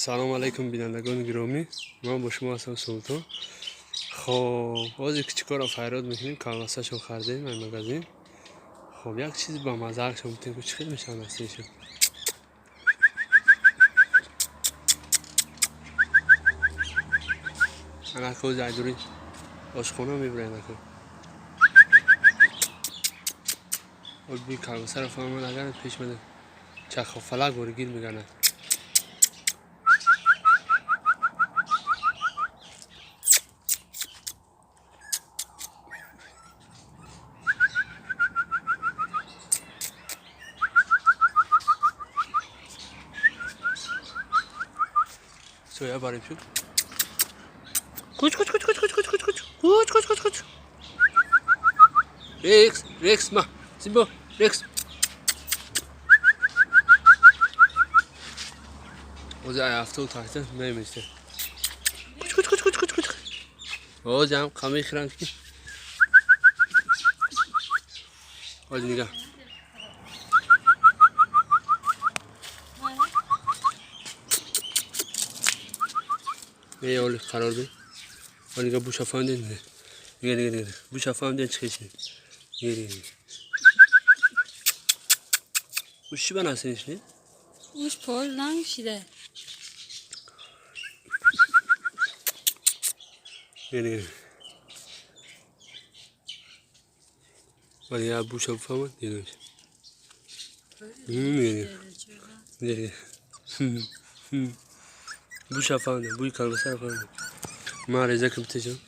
Салом алайкум, бинандагони гиромӣ, ман бо шумо ҳастам, Султон. Хоб, ҳозир кичикоро файрод мекунем. Колбасашон хардем ай магазин. Хоб, як чизи ба мазаашон бутем, ку чӣ хел мешаванд астишон. Анака ҳозир айдури ошхона мебурем. Анака оби колбасаро фаҳмад, агар пеш мада чахофалак воригир меганад. Соя барем шуд. Куч, куч, куч, куч, куч, куч, куч, куч, куч, куч, куч, куч. Рекс, Рекс, ма, Симбо, Рекс. Ҳозир ай авто тахта наместа. Куч, куч, куч, куч, куч, куч. Ҳозир ҳам қа мехӯранд ки. Ҳозир нигаҳ. Не, оли қарор би. Оли нигаҳ, буша фаҳмидед? Нигаҳ, нигаҳ, нигаҳ. Буша фаҳмидед, чӣ хел шид? Нигаҳ, нигаҳ. Уш чӣ ба насиниш не? Уш пол ланг шида. Нигаҳ, нигаҳ. Вале я буша бифаҳмад, нигаҳ. Нигаҳ. Нигаҳ. Буша фаҳмидем, бӯи колбасаро фаҳмидем. Ман реза кам тежам.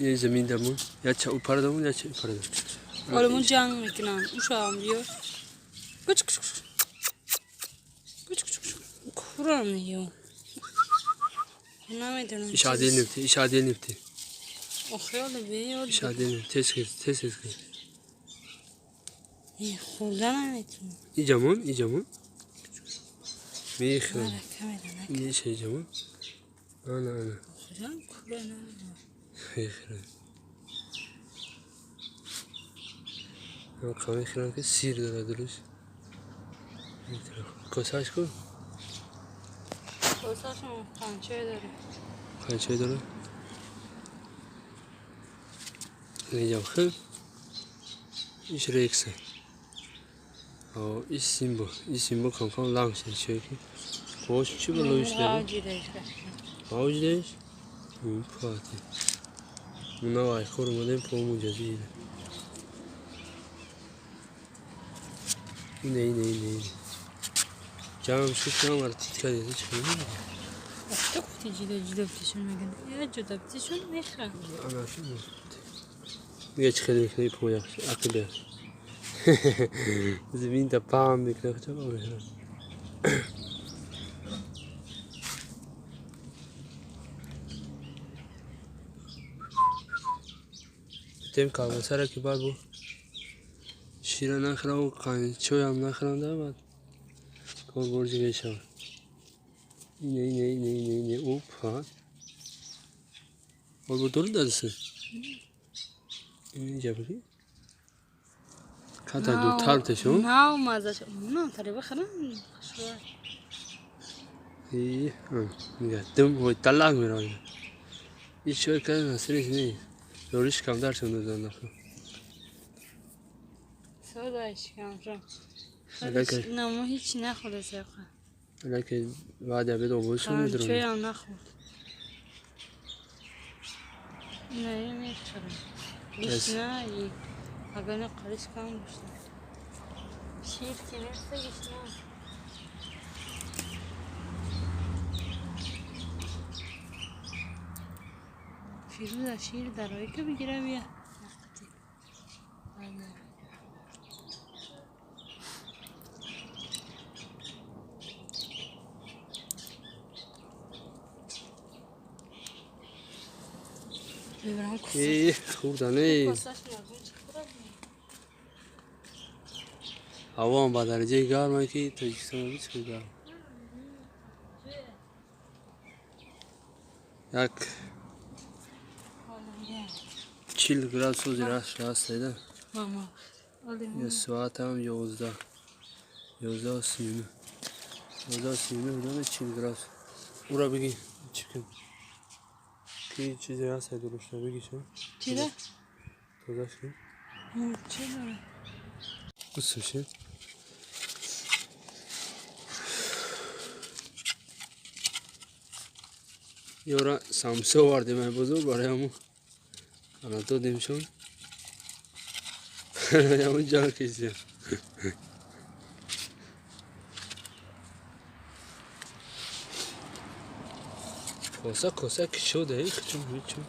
Ин замин дамон, я ча упара дамон, я ча упара дамон. Олимон ҷанг мекунанд. Ушам биё. Куч, куч, куч. Куч, куч, куч. Курам ё. Намедонам. Иш адил нефти, иш адил нефти. Охиёл биё. Иш адил нефти, тез хез, тез хез. Хӯрда наметавонам. Иҷамон, иҷамон. Мехӯрам. Марака медонам. Иш иҷамон. Ана, ана. Хӯрдан кура намедонам. Мехӯрам. Қа мехӯрам ки сир дорад дуруст. Косааш ку? Косашон қанча дорад. Қанча дорад? Инҷам хел. Иш Рекса. Иш Симбо. Иш Симбо камкам ланг шид, чое ки. Қош чӣ ба лоиш дорад? Авҷидаиш. Авҷидаиш? Пати. Муна вайхор омадем, по муҷазида. Ине, ине, ине, ине. Ҷамъ шуд, ҷамъ тит кардед, чӣ кардед? Вақто гуфти ҷудо ҷудо битишон мегӯянд. Я ҷудо битишон мехӯранд. Ана шуд. Дига чӣ хеле мекунад пояш, ақибаш. Замин да паҳн мекунад, чаро мехӯрад? Тем колбасаро ки баъд бо шира нахӯрам, чойам нахӯрам, да баъд кор борҷи мешавад. Ине, ине, ине, ине, ине, опа. Бо дору дадаси? Инҷа бигӣ? Ката дуртар битешон? Нав мазаш. Мунам тари бихӯрам. Хушрӯ. И, нигаҳ, дум ҳой талак меравад. Ин чой када насириш нест. Дориш камтар шуд доданд нахӯр. Содаиш камшон. Агар ки Намо ҳеч нахӯрда сақа. Агар ки баъди обед ободшон медурам. Чойам нахӯрд. Не, мехӯрам. Гишна и агар не қалиш кам гушна. Шир ки неста, гишна. Фирӯза шир дарои ки бигира бия. Нақати. Бибирам куса. Э, хӯрда не. Косаш нагун чӣ хӯрад? Ҳавоам ба дараҷаи гарме ки Тоҷикистон ҳеҷ хел гарм. Як 40 градус ҳозир аст, да? Мама. Я соатам 11, 11:39. 1039 40 градус. Ура бигӣ чӣ кун? Ки чизе ҳаст дурушта бигӣ шо? Чида? Тозаш кун. Мурча дора. Гусуши. Ёра самса овардем ай бозор барои ҳамун ана додемшон. Ҳамун ҷанг кисем. Коса коса кишода ҳечум ҳечум.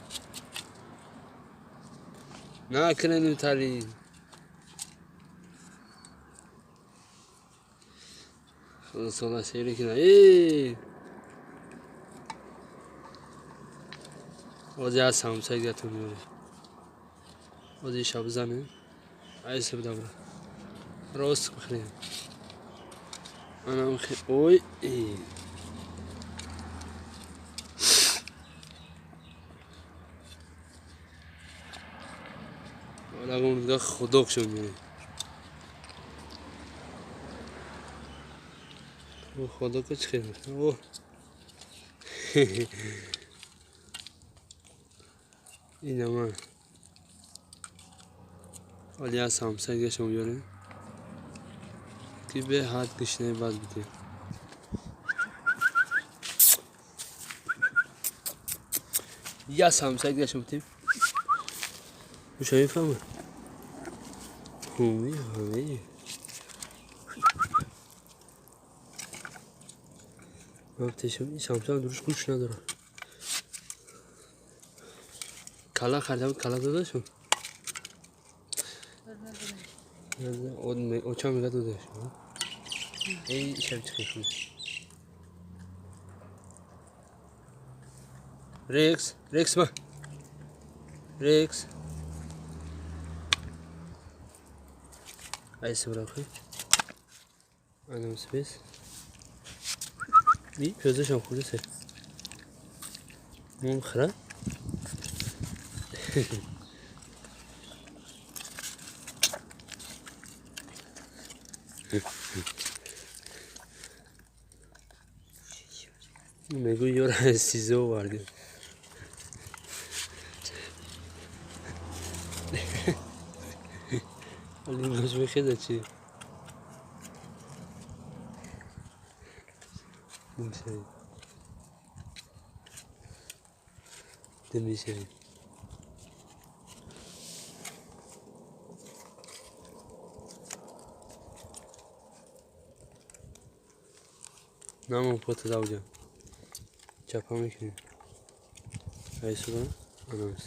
Накунем тали. Худо сола сери кина. Ози аз самса гатон меорем. Ози шаб занем. Айса бидабра. Рост бихӯрем. Анам ой. Лагун дига худокшон меорем. Худока чӣ хел? О. Инама. Оли аз ҳамсагашон биёрем. Ки беҳад гишнаи бад будем. Я ҳамсагашон будем. Гӯша мефаҳмад? Ҳуми, ҳуми. Ин самсам дуруст гӯш надорад. Кала хардам, кала додашон? Оча мега додашон. Эй, ишам чӣ хел. Рекс, Рекс ма. Рекс. Айсы бирахи. Анам спес. И пёзашам хӯрдасе. Мон хӯра? Мегӯ ёра сизо овардем. Али гош мехеза чӣ? Мешавӣ. Мешавӣ. Намон пота давҷа. Чапа мекунем. Айсура анамс.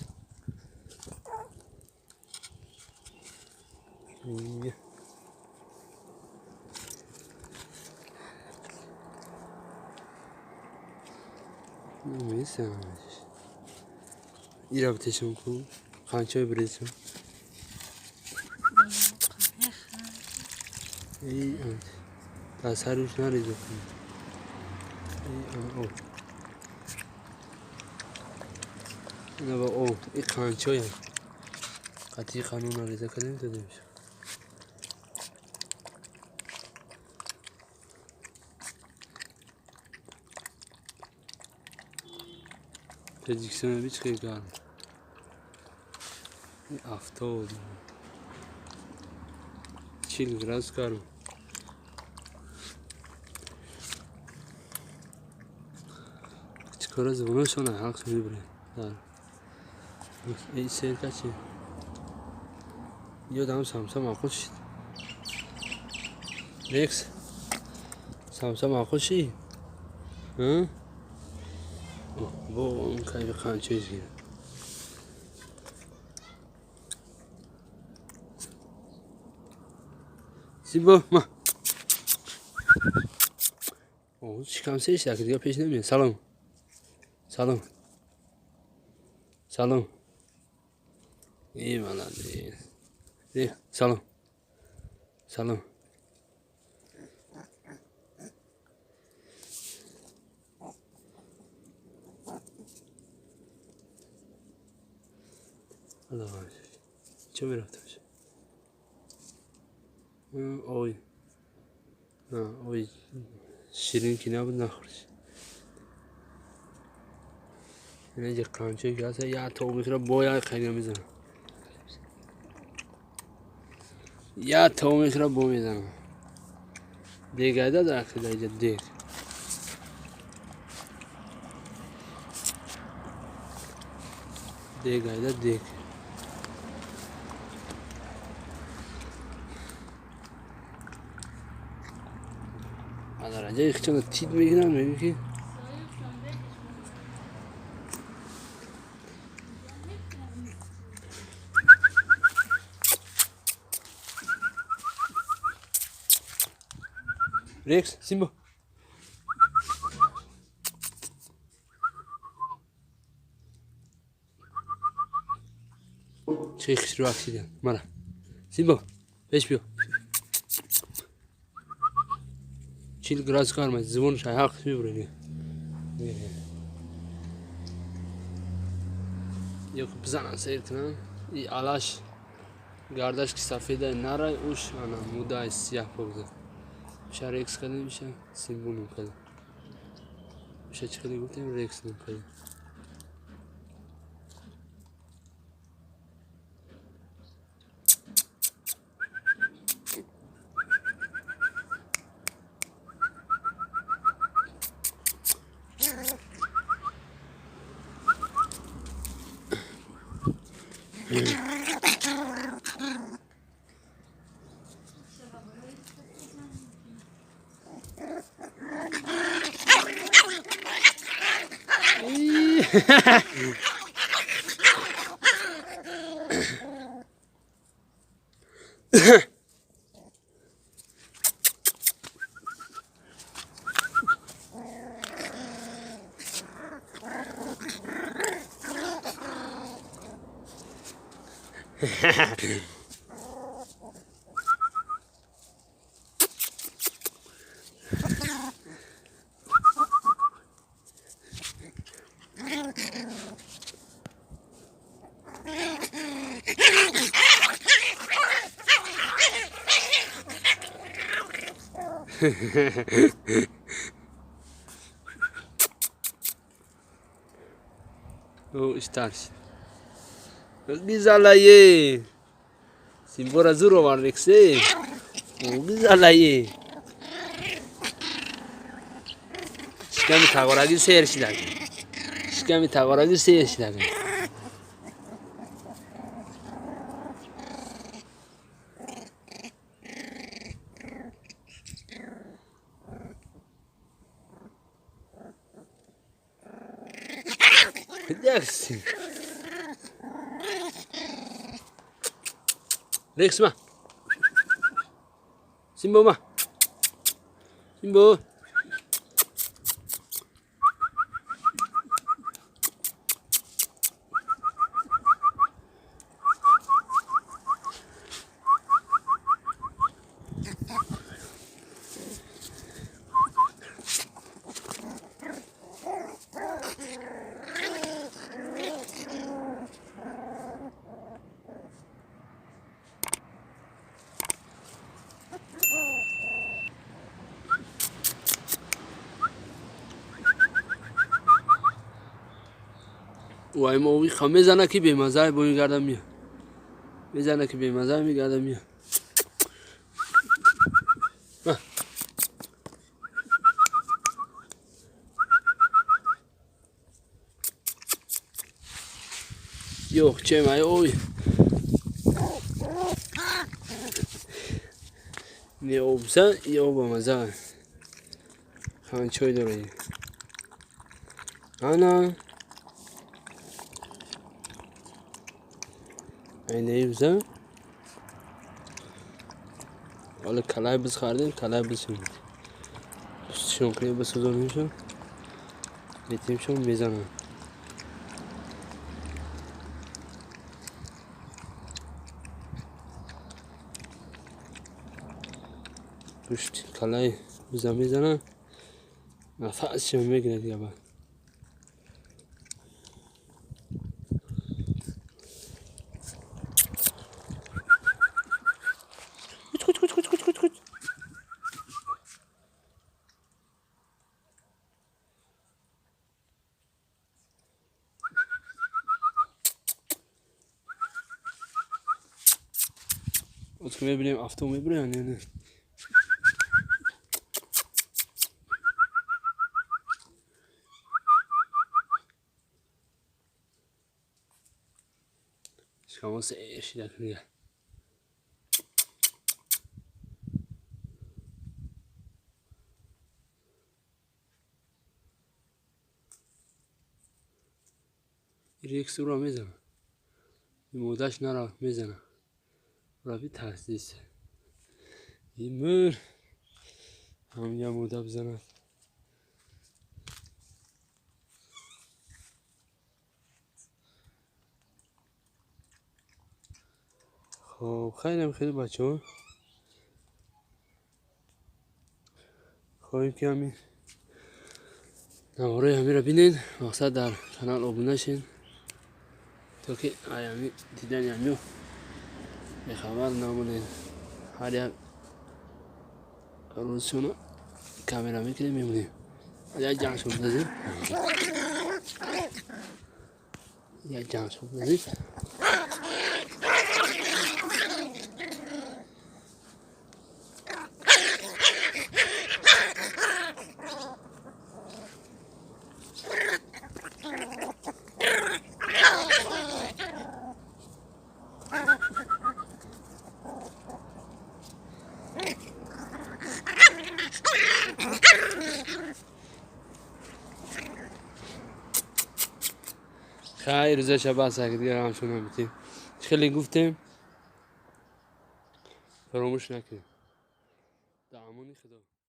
Ира битешам ку. Қанчаи биресам. Эй, дар сариш нареза кун. Эй, ана об. Ана ба об. И қанчоям. Қатъи қанун нареза кардем додемш. Тоҷикистон бич хеле гарм. 70 40 градус гарм. Чикора забонашон ҳақ мебурад. Дар. Эй серка чи? Ёдам самса маъқул шид. Рекс. Самса маъқул шид? Ҳа? Бо он кайфи қанчои гирад. Зибо ма. О, шикам сеш як дига пеш намеяд. Салом. Салом. Салом. Эй, молодец. Эй, салом. Салом. Алло. Чё мерафташ? Ой. Ой. Ширин ки набуд, нахӯрд. Инаҷа қанчое ки ҳаст, як то мехӯра, бо як хайна мезанам. Як то мехӯра, бо мезанам. Дегайда дар ақида иҷа дег. Дегайда дег. Дараҷаи хичона тит мегирам, мегӯ ки Рекс, Симба. Чӣ хишрӯ аксидан. Мара. Симба, пеш биё. 40 градус гарм аст, зубонаш ҳақ мебурад. Ё бизанам сейр кунам. И алаш гардаш ки сафеда нарай, уш ана мудаи сияҳ побза. Иша Рекс кардем, иша Симбо ном кардем. Иша чӣ хеле гуфтем, Рекс ном кардем. Ӯ иштарш. Гизалае. Симбора зур овард, Рексе. Ӯ гизалае. Шиками тағорагӣ сер шидаг. Шиками тағорагӣ сер шидаг. Рекс. Рекс ма. Симбо ма. Симбо. Вай мо ха мезана ки бемаза бо мегардам мия. Мезана ки бемаза мегардам мия. Ёх, чем ай ой. Не обза, ё бамаза. Ханчой дорӣ. Ана. Айнаи биза. Ҳоло калай биз хардем, калай бисӯзем. Пустишон кунем, бисӯзонемшон. Метемшон мезанам. Пушти калай биза мезанам. Нафасшон мегирад дига баъд. Оз ки мебинем, авто мебироянд ё не. Шикамо сер шида книга. Рекс уро мезана. Модаш нара, мезана. Раби тарсист. Имур ҳамя мода бизанад. Хоб, хайрам, хеле бачаҳо, хоҳем ки ҳамин навораи ҳамира бинед. Мақсад, дар канал обуна шед, то ки аями дидани ҳамё бехабар намонед. Ҳар як рӯзшона камера мекунем, мемонем. Як ҷанг шуд, бизем, як ҷанг шуд, бизем. Хайр, рӯзаша бас, дигар ҳамчун наметем. Хеле гуфтем, фаромӯш накунем. Дар амони Худо.